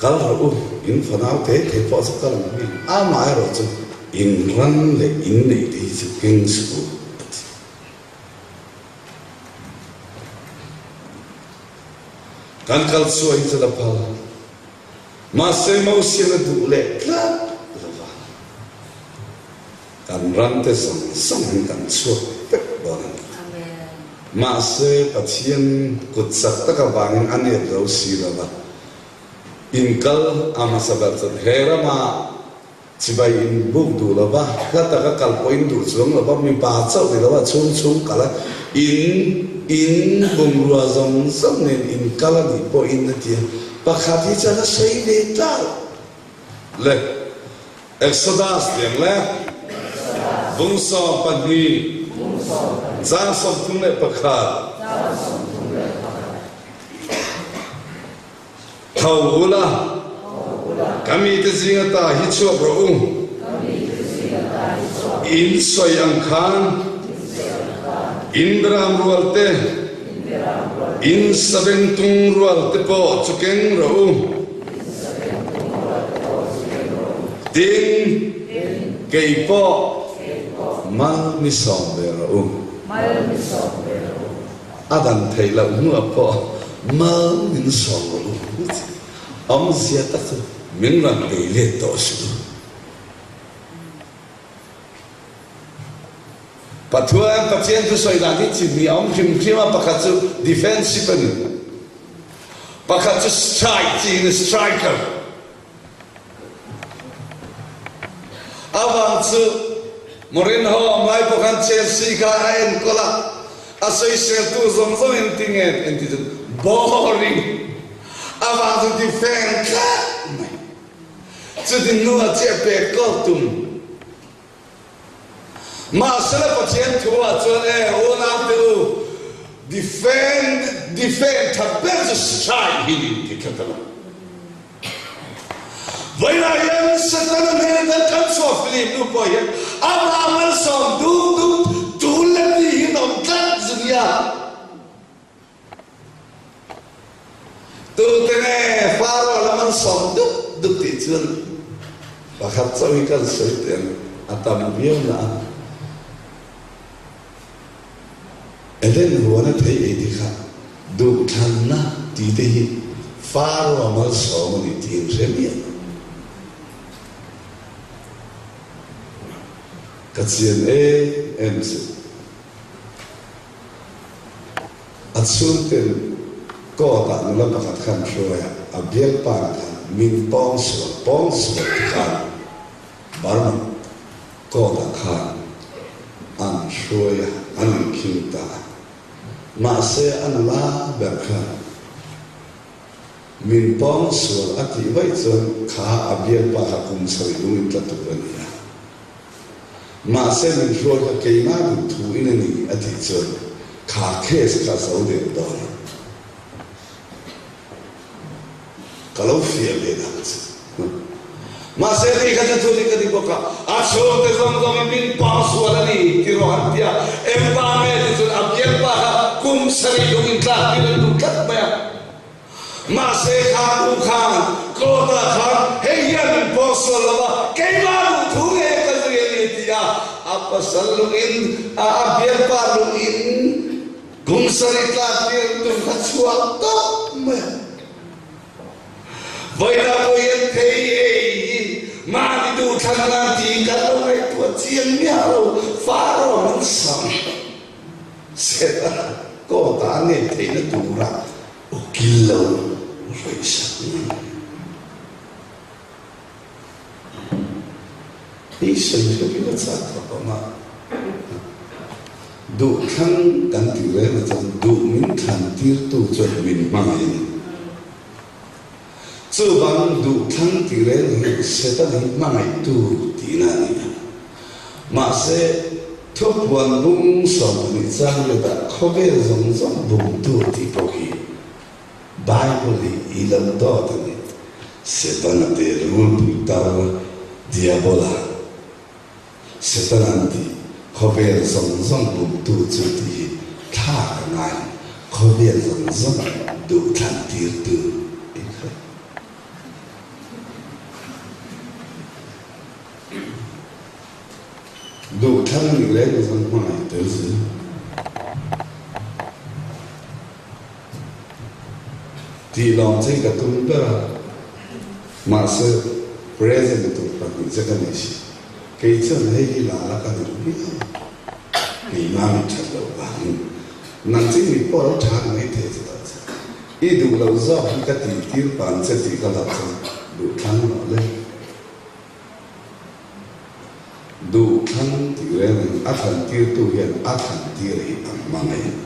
Kal rawh u, in fanau te te pawh chu kal ang hmiang. Amaherawh chu in ran leh in neih te hi chu keng suh u a ti. Kan kal chhuah hi chu la phal. Mahse Mosian a duh leh tlat lo va. Kan ram te zawng zawng in kan chhuak vek dawn a ni. Mahse Pathian kut chak tak avangin a nep zo si lo va. In kal a hmasa ber chuan he ramah Chibai in buk duh lo va, hla taka kal pawh in duh chuang lo va, mipa chauh ni lo a chhung chhung kal a, in in bungrua zawng zawng nen in kal a nih pawh in a ti a, pakhat hi chuan a sawi ve tlat le. Exodus tiang le bung 12 caang 31. Tho u la, ka mite zing ata hi chhuak rawh u. In sawi ang khan in beram rual te, in sabengtung rual te pawh chu keng rawh u. Tin, kei pawh mal mi sawm ve rawh u. A dan theih loh hnuah pawh mal min sawm rawh u. Awmzia tak chu min rawn bei let tawh suh u. Pathuan Pathian thusawi dan hi chi hnih a awm hrim hrim a, pakhat chu defensive a ni, pakhat chu strike chi in striker. Avang chu Mourinho awm lai pawh khan Chelsea kha a enkawl a, a sawiseltu zawng zawng in ti nge en ti chu boring avang chu ti feng tlat mai. Chuti hnuah chiah pek kawk tum. Mahsela Pathian thu ah chuan e unaute u defend defend tha ber chu strike hi ni ti tlat a lo. Vawiinah hian Setana hnena kan kan chhuah film nu pawh hian amah malsawm dup dup tul leh ti hi an awm tlat zu nia. Tute nge Pharaoh la malsawm dup dup tih chuan pakhat chauh hi kan sawi teh ang, a tam viau na a. Eden huana thei ei te kha duhthlanna tih te hi Pharaoh malsawm a ni tih in hre miah lo. Ka chian em em chu. A chhungten court ah nula pakhat khan hruai a, a bialpa khan min pawngsual pawngsual ti khan Burma Court-ah khan an hruai a, an inkhing ta a. Mahse, a nula ber khan min pawngsual a tih vaih chuan kha a bialpa kha kum sarih lung in tla tur a ni a. Mahse, min hruai kha keimah duh thu in a ni a tih chuan kha case kha zo der dawn a. Ka lo fiah ve dan che. Mahse ni kha chu thu dik a ni bawk a, a chhungte zawng zawngin min pang sual a ni ti rawh an ti a, Mbappe te chuan a bialpa kha kum sarih lung in tlak tir an duh tlat mai a. Mahse kha pu khan court ah khan hei hian min pawng sual lo a, keimah duh thu nge ka zui a ni ti a, a pasal lungin a a bialpa lungin kum sarih tlak tir tum kha chhuak tawp mai a. Vawilah pawh hian thei ei hi mahni duhthlan nan tiin kan lo ngaihtuah chiang miah lo, Pharaoh min sam Setana kawta a ngei theihna tura ukil lo rawihsak ngei. Hei sawi hrep hi ka chak khawp ang a, duh thlang kan tih reng ah chuan duh min thlan tirtu chuan min hmangaih a ni. Chuvang duh thlang tih reng hi Satan hi hmangaihtu tihna a ni a. Mahse, thupuan bung 12 chang letah khawvel zawng zawng bumtu tih pawh hi Bible hi i lo dawt a ni. Setana te rulpui tar Diabola, Setana an tih, khawvel zawng zawng bumtu chu tih hi thlak a ngai, khawvel zawng zawng duhthlan tirtu i kha. Duhthlan nih reng zawng hmangaih tel zel. Tih lawm che ka tum ber a, mahse present tur pahnih che ka nei si. Kei chuan hei hi la la ka duh viau a, keimah mi that loh vangin nang chu mi pawh lo tha mai thei che tawh che. I duh loh zawk hi ka tih tir pan che tih ka hlauh chuan duh thlang rawh le. Duh thlang tih reng in a thlan tirtu hian a thlan tir hi a hmangaih a ni.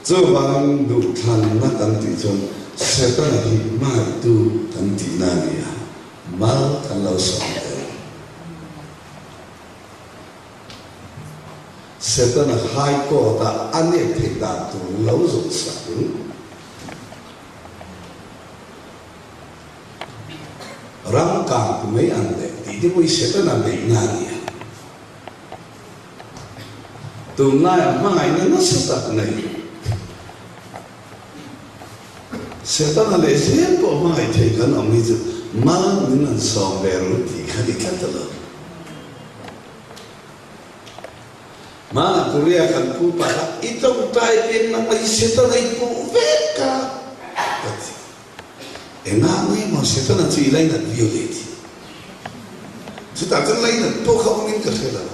Chuvangin duh thlanna kan tih chuan Setana hi hmangaihtu kan tihna a ni a, mal kan lo sawm tel. Setana high court a a nek theih dan tur lo zawh sak in, Ram kang ti mai ang le tih te pawh hi Setana beihna a ni a. Tunlaiah hmangaihna nasa tak nei Setana leh zel pawh hmangaih thei kan awm hi chu mal min rawn sawm ve ru tih kha ni tlat a lo. Hmanah Korea kan pu pa kha i tawngtai pian nang mai Setana i puh vek a ka ti. Engah nge maw Setana chu i lainat viau leh tih? Chutah chuan lainat pawh kha awmin ka hre lo.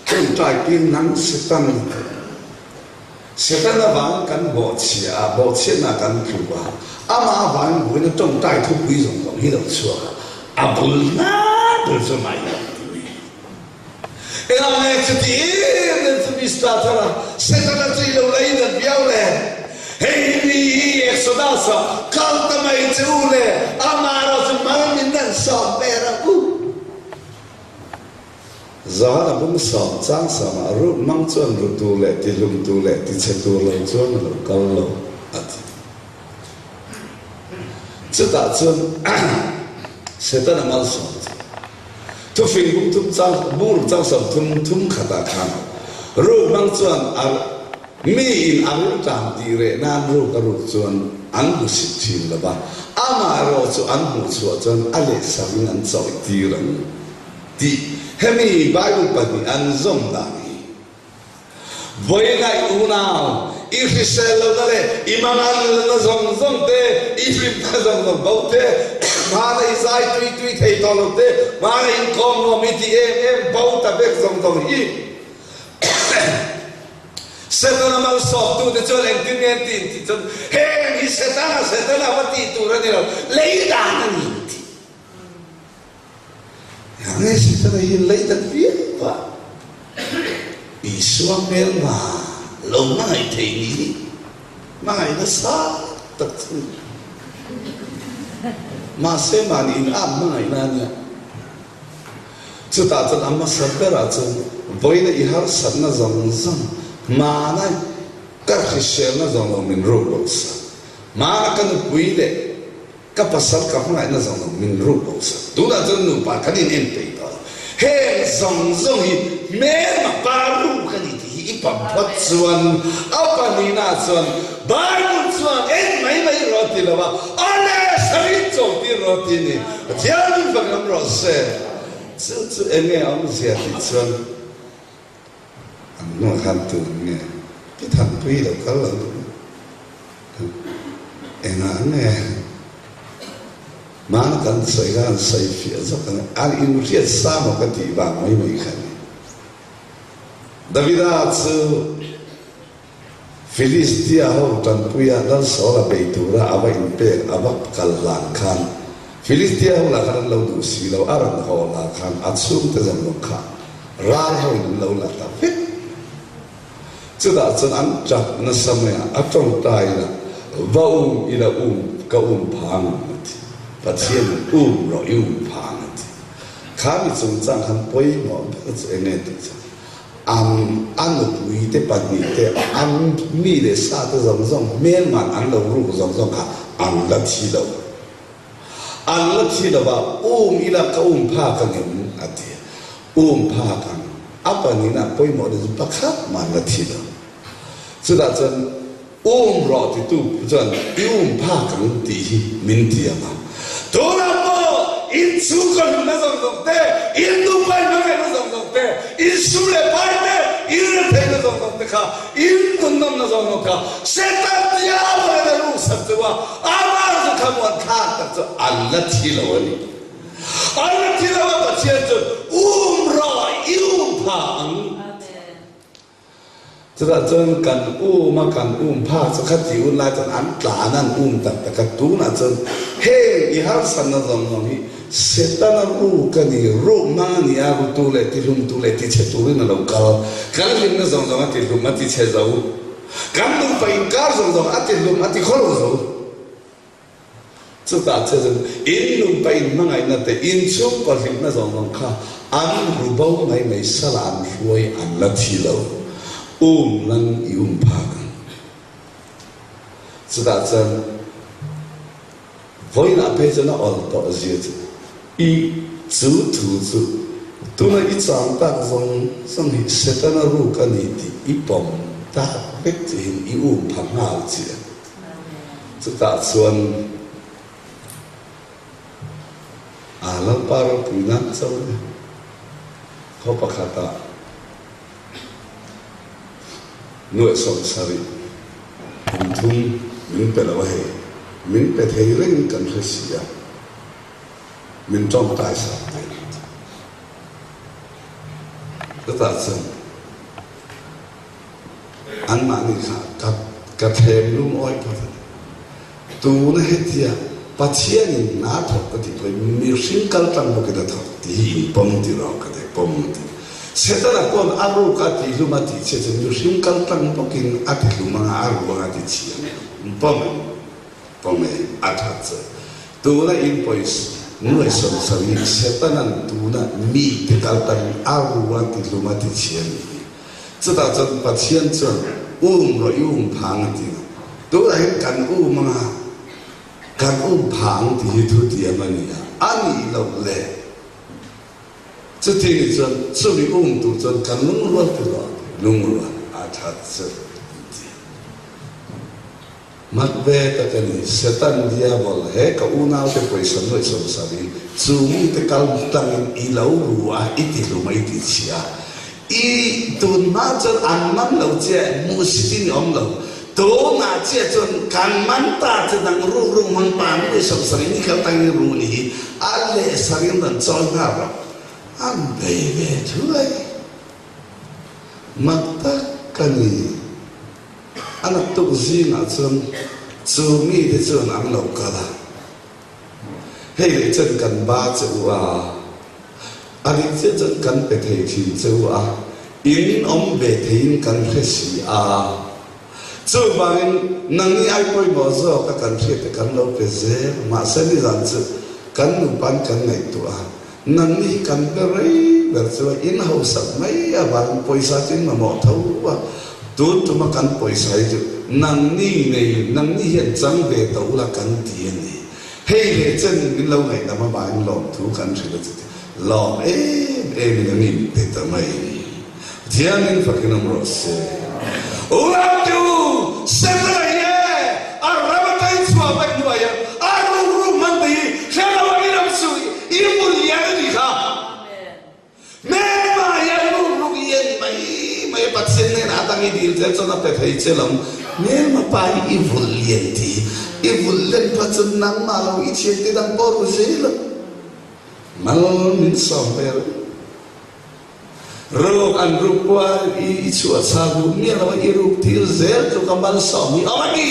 Tawngtai pian nang Setan a ti. Setan avangin kan bawhchhia a, bawhchhiatna kan tluk a, amah avangin buaina tawngtai thupui zawng zawng hi lo chhuak a, a bul hnar ber chu amah hi lo ti mai. Engah nge chuti em em chu Mista thar a, Setana chu i lo lainat viau le? Hei mi hi Exodus ah kal ta mai che u le, amah erawh chu mal min nan sawm ber ang u. Zan a bung sawm chang sawmah ruk mang chuan ru tur leh tihlum tur leh tichhe tur lo chuan a lo kal lo, a ti. Chutah chuan Setana malsawm chu thufing bung thum chang bung ruk chang 30 thum khatah khan ruk hmang chuan a miin a rilṭam tih reh nan ruk a ruk chuan an hmusit ṭhin lo va, amaherawh chu an hmuhchhuah chuan a lehsavin an chawihtir ang tih hemi Bible pahnih an zawm dan hi. Vawiinah unau, i hrisel lohna leh i mangan lohna zawng zawng te, i hlimna zawng zawng bo te, hmana i zai tui tui thei tawh lo te, hmana inkawm nuam i ti em em bo ta vek zawng zawng hi Setana malsawmtute chuan engtin nge an tih tih chuan heng hi Setana, Setana va tih tur a ni lo, lei dan a ni an ti. Enge Setana hi lei dat viau a, Isua hmelma lo hmangaih thei ni hi hmangaih nasa tak chu a ni. Mahse mahni in am hmangaihna a nia. Chutah chuan a hmasa berah chuan vawiina i harsatna zawng zawng hmana ka hriselna zawng lo min ruk bo sa. Hmana ka nupui leh Ka pasal ka hmangaihna zawng zawng min ruk bo sak. Tunah chuan nupa kan in en peih tawh lo. Heng zawng zawng hi hmelma pa ruk a ni tih hi i pam phawt chuan a pahnihna chuan Bible chuan en mai mai rawh ti lo a, a leh sarin chawlhtir rawh ti a ni. Pathian in fak lam rawh se. Chu chu enge a awmzia tih chuan. An hnuah khan tun nge Pi Thanpuii lo kal lo duh Engah nge hmana kan sawi kha an sawi fiah zawk ang a, an inhriat sa maw ka tih vang mai mai kha a ni. Davida chu Filistia ho tanpuia Lal Saula bei tura a va inpek a va kal hlan khan Filistia ho lah khan an lo duh si lo, a rawn haw lah khan a chhungte zawng zawng kha ral hoin an lo la ta vek. Chutah chuan an tap nasa mai a, a tawngtai ila va um ila um ka um phang a ti. Pathianin um rawh i um phang a ti. Kha mi chungchang khan pawimawh ber chu eng nge tih chu an a nupui te pahnih te an mi leh sa te zawng zawng hmelman an lo ruk zawng zawng kha an la thi lo. An la thi lo a, um ila ka um phak ang em? a ti a. Um phak ang. A pahnihna pawimawh na chu pakhat mah an la thi lo. Chutah chuan Um rawh titu chuan i um phak ang tih hi min tiam a. Tunah pawh in chhungkaw hlutna zawng zawng te, in nupa in hmangaihna zawng zawng te, in sum leh pai te, in retheihna zawng zawng te kha, in nunnawmna zawng zawng kha Satan diabolin a ruksak chu a, amah chu thlamuan thlak tak chu an la thi lo a ni. An la thi lo a Pathian chuan um rawh i um phak ang. Chutah chuan kan um a, kan um phak chu khati hun lai chuan an tlan an um tak tak a, tunah chuan heng i harsatna zawng zawng hi Setana ruk a ni, ruk hmang a ni a, rutu leh tihlumtu leh tichhe turin a lo kal, kan hlimna zawng zawng a tihlum a tichhe zo, kan nupa inkar zawng zawng a tihlum a tikhawlo zo. Chutah che chuan in nupa in hmangaihna te, in chhungkaw hlimna zawng zawng kha an ru bo mai mai sala an hruai an la thi lo. Um lang i um phak ang. Chutah chuan vawiinah phei chuan a awl tawh zia chu i chu thu chu tuna i chang tak zawng zawng hi Setana ruk a ni tih i pawm tak vek chihin i um pha nghal chiah. Chutah chuan a Lalpa ropui nan cho a ni. Khaw pakhatah nuaih 70 kum thum min pe lo a hei, min pe thei reng kan hre si a, min tawngtai sak ve lo chu. Chutah chuan. Anmahni kha ka ka thlem lungawi phawt a ni. Tuna hetia Pathianin hna thawk ka tih pawhin mihring kal tlang bawkin a thawk tih hi in pawm ti rawh ka ti, pawm a ti. Setana pawn a ruk a tihlum a tih chhiat chuan mihring kal tlang bawkin a tihlum anga a ru anga ti chhi ang in pawm em? Pawm e, a that chu. Tuna in pawisa nuai 70 Setanan tuna mite kal tangin a ru a tihlum a ti chhi a nih hi. Chutah chuan Pathian chuan um rawh i um phang a ti a. Tunah hian kan um anga kan um phang tih hi thutiam a ni a, a nih loh le. Chuti nih chuan chumi um tur chuan kan lungrual ti rawh a ti, lungrual a that chu an ti. Mak ve tak a ni, Satan Diabol he ka unaute pawisa nuaih 70 chu mite kal tangin i lo ru a, i ti hlum a, i ti chhia. I tun hma chuan an man lo che, hmuhsit in i awm lo. Tunah chiah chuan kan man ta che dang ruk ruk hmang pa nuaih 70 ni kal tangin ru ni hi a leh sarin rawn chawi nghal rawh. An bei ve thuai. Mak tak a ni. A naktuk zingah chuan chu mite chuan an lo kal a, Hei leh chen kan ba che u a, a dik chiah chuan kan pe thei thin che u a, in awm ve theiin kan hre si a. Chuvangin nangni ai pawimawh zawk a kan hriat te kan lo pe zel, mahse nizan chu kan nupain kan ngaihtuah a, Nangni hi kan be rei ber chu a in hausak mai avangin pawisa chu in mamawh tho a, tun tuma kan pawisa hi chu nangni nei nangni hian chang ve tawh ula kan ti a ni. Hei leh chen min lo ngaihdam avangin lawmthu kan hrilh a chuti lawm em em in an inpe ta mai a ni. Pathianin fakin awm rawh se. Unau te u, Setana hi e, a ram atangin chhuah vek hnuah hian a rukru hman te hi hre lo angin awm suh, i hmu lian a nih kha. Hmelma hian rukruk i en mai mai a Pathian. tlem chuan a pe thei che lo. Hmelma pa hi i vulh lian ti. I vulh len pha chuan nangmah lo i thiante dang pawh ru zel a. Mal min sawm ve reng. Ruk an ruk kual i i chhuah chhal duh miah lo a i ruk tir zel tluk a malsawm hi awm a ni.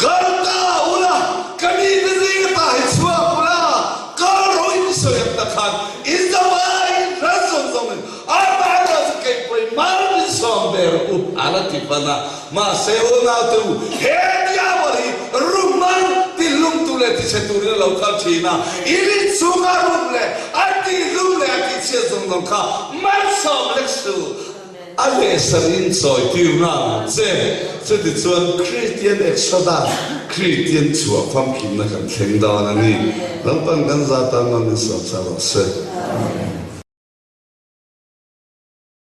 Kal ta ula, ka mite zing ata hi chhuak ula, kal rawh in sawi ang ta khan in zavai in hran zawng zawng in amaherawh chu kei pawhin mal min sawm ve rawh u a la ti fan a. Mahse unaute u, he diabol hi ruhman tihlumtu leh tichhe turin a lo kal thin a, in inchhunga rum leh a tihlum leh a tihchhiat zawng zawng kha malsawm lek suh. A lehsan in chawi tir nghal ang che. Chutichuan Kristian Exodus, Kristian chhuah famkimna kan thleng dawn a ni. Lalpan kan za tan man in sawm sa rawh se.